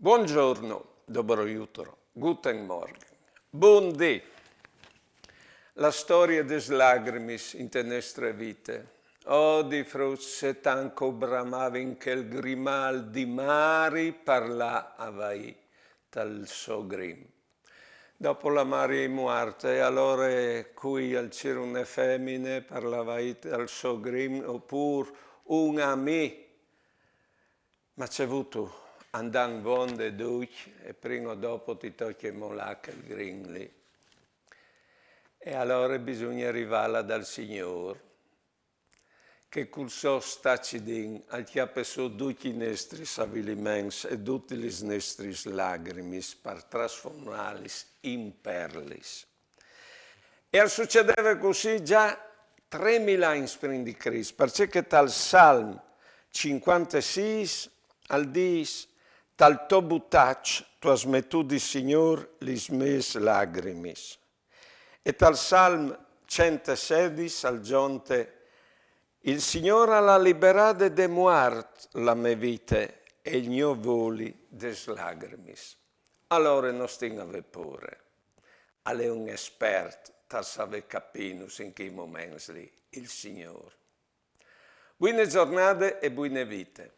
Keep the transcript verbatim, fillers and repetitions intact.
Buongiorno, dobro jutro, guten Morgen, bundì. La storie des lagrimis inte nestre vite. Oh, di fruts, se tant che o bramavin chel grimal di mari par lâ a vaî tal so grim. Dopo la mari e je muarte, e alore cui al cîr une femine par lâ a vaî tal so grim, opûr un amì. Ma ce vûstu, andant vonde ducj, e prin o dopo ti tocje molâ chel grim li. E alore bisugne rivâ là dal Signôr, che cul so stâ cidin al cjape sù ducj i nestris aviliments e dutis lis nestris lagrimis par trasformâlis in perlis. E al sucedeve cussì za tremil agns prin di Crist, parcè che tal Salm cincuantesîs al dîs: «Tal to butaç tu âs metudis, Signôr, lis mês lagrimis.» E tal Salm centesedis al zonte: «Il Signôr al à liberade de muart la mê vite e il gno voli des lagrimis.» Alore no stin a vê pôre. Al è un espert tal savê capînus in chei moments li, il Signôr. Buine zornade e buine vite.